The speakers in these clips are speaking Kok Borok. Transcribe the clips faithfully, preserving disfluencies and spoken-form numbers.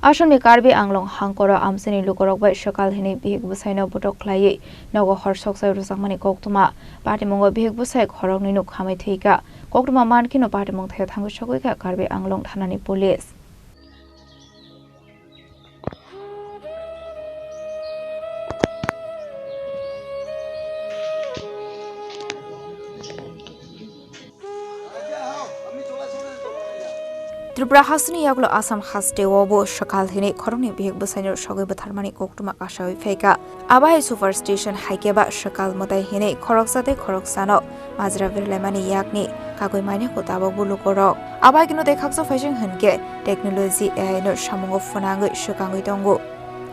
Assamni Karbi Anglong hangkoro amchaini lukurok bai swkal hwnwi bihik bwsaino botok khlaiwi nogo hor soksai rwjakmani koktwma. Patimungo bihik bwsai khoroknwi nuk hamwi thwikha. Koktwma mankheno patimung thaya thangwi sogwikha Karbi Anglong thanani police. Tripura hasteni yagulo Assam hasteo bo swkal hwnwi khoroknwi bihik bwsaino sogwi bwtharmani koktwma kasawi phaikha. Abo hai superstition hai khe ba swkal mwtai hwnwi khoroksa tei khoroksano majra berlaimani yakni kagwi mainago tabukbo lukurok. Abo hai kheno tei khaksa phaising hwn khe technology A I no samungo phwnangwi swkangwi tongo.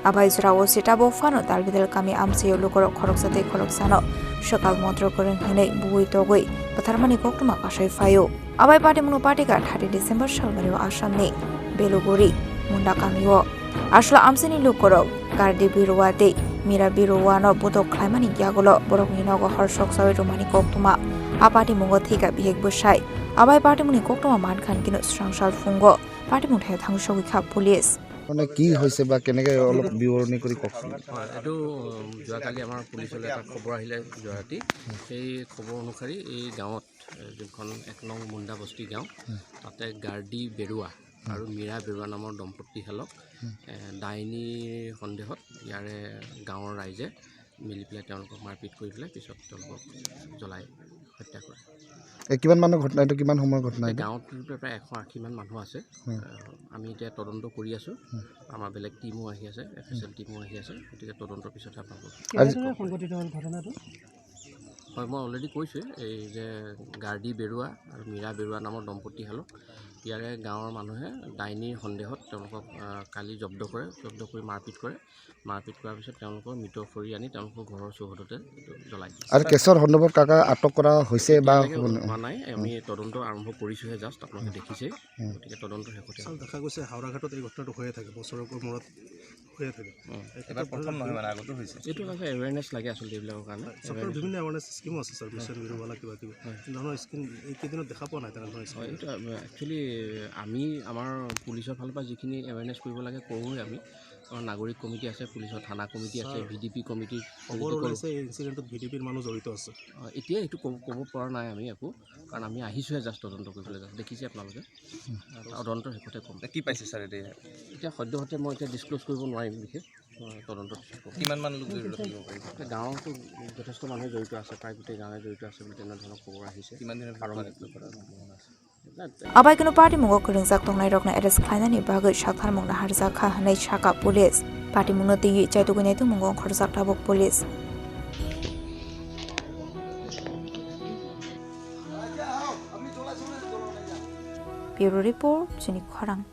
Abai jorao se tabuk phano Dalbidal kami amchaio lukurok khoroksa tei khoroksano swkal montro kwrwng hwnwi bui togwi bwtharmani koktwma kasai phaio. Abai patimungno patikha thirty December salmario Assamni Beluguri Munda kamio. Aswla amchaini lukurok Gardi Birua tei Mira Biruano botok khlaimani yagulo borokni nogo hor soksawi rwmani koktwma. A patimungo thwikha bihik bwsai. Abai patimungni koktwma mankha hwnkhe swrang sal phungo patimung thaya thangwi sogwi kha police. মানে কি হৈছে বা কেনেকে অলপ বিৱৰণী কৰি কওকচোন। হয়, এইটো, উম, যোৱাকালি আমাৰ পুলিচলৈ এটা খবৰ আহিলে যোৱা ৰাতি। সেই খবৰ অনুসৰি এই গাঁৱত, এ, যোনখন এক নং মুণ্ডা বস্তি গাঁও, হয়। তাতে গাৰ্ডি বেৰুৱা, হয়। আৰু মীৰা বেৰুৱা নামৰ দম্পতী হালক, হয়। এ, ডাইনী সন্দেহত ইয়াৰে গাঁৱৰ ৰাইজে মিলি পেলাই তেওঁলোকক মাৰপিট কৰি পেলাই পিছত তেওঁলোকক জ্বলাই হত্যা কৰে। এই কিমান মানুহ ঘটনা, এইটো কিমান সময়ৰ ঘটনা এই এইটো? গাঁৱত প্ৰায় এশ আশী মান মানুহ আছে। হুম। আহ, আমি এতিয়া তদন্ত কৰি আছো। হুম। আমাৰ বেলেগ টিমো আহি আছে, এফ এছ এল টিমো আহি আছে। গতিকে তদন্তৰ পিছতহে আপোনালোকক আজি কেনেদৰে সংঘটিত হ'ল ঘটনাটো? হয়, মই অলৰেডি কৈছোঁৱেই, এই যে গাৰ্ডি বেৰুৱা আৰু মীৰা বেৰুৱা নামৰ দম্পতী হালক, ইয়াৰে গাঁৱৰ মানুহে ডাইনীৰ সন্দেহত তেওঁলোকক, আহ, কালি জব্দ কৰে, জব্দ কৰি মাৰপিট কৰে। মাৰপিট কৰাৰ পিছত তেওঁলোকৰ মৃত শৰীৰ আনি তেওঁলোকৰ ঘৰৰ চৌহদতে জ্বলাই দিয়ে। আৰু কেছৰ সন্দৰ্ভত কাকা আটক কৰা হৈছে বা এতিয়ালৈকে কোনো? হোৱা নাই, আমি তদন্ত আৰম্ভ কৰিছোঁহে জাষ্ট, আপোনালোকে দেখিছেই। উম। গতিকে তদন্ত শেষতে ছাৰ, দেখা গৈছে হাওৰাঘাটত এই ঘটনাটো হৈয়ে থাকে, বছৰৰ মূৰত হৈয়ে থাকে। উম। এইটো এবাৰ প্ৰথম নহয় মানে, আগতো হৈছে। এইটো আচলতে এৱেৰনেছ লাগে আচলতে এইবিলাকৰ কাৰণে। হয়, চৰকাৰৰ এৱেৰনেছ বিভিন্ন এৱেৰনেছ স্কিমো আছে ছাৰ, মিছন হয়। বিৰুৱালা কিবা কিবি। হয়। এনেধৰণৰ স্কিম এইকেইদিনত দেখা পোৱা নাই, তেনেধৰণৰ স্কিম। হয়, এইটো, আ, একচুৱেলি আমি আমাৰ পুলিচৰ ফালৰ পৰা যিখিনি এৱেৰনেছ কৰিব লাগে কৰোঁৱেই আমি। আমাৰ নাগৰিক কমিটি আছে, পুলিচৰ থানা কমিটি আছে, sir, V D P committee খবৰ জড়িত কৰোঁ। ওলাইছে এই ইনচিডেণ্টত ভি ডি পিৰ মানুহ জড়িত আছে। অ, এতিয়া এইটো ক'ব, ক'ব পৰা নাই আমি একো, কাৰণ আমি আহিছোঁহে জাষ্ট তদন্ত কৰিবলৈ, জাষ্ট দেখিছে আপোনালোকে। তদন্ত শেষতে ক'ম। কি পাইছে ছাৰ এতিয়া? এতিয়া সদ্যহতে মই এতিয়া ডিছক্ল'জ কৰিব নোৱাৰিম বিশেষ, অ, তদন্ত পিছত ক'ম। কিমান মান লোক জড়িত থাকিব পাৰে? এতিয়া গাঁৱতো যথেষ্ট মানুহ জড়িত আছে, প্ৰায় গোটেই গাঁৱে জড়িত আছে বুলি তেনেধৰণৰ খবৰ আহিছে। কিমান দিনৰ ভিতৰত কালেক্ট কৰা সম্ভাৱনা আছে? Abai kunu party mungo kwrwngjak tongnairokno arrest khlainani bagwi saktharmung naharjak kha hwnwi sakha police. Party mungno twiwi chaitugwi naitukmungo ongkhorjak tabuk police. Bureau Report, Chini Khorang.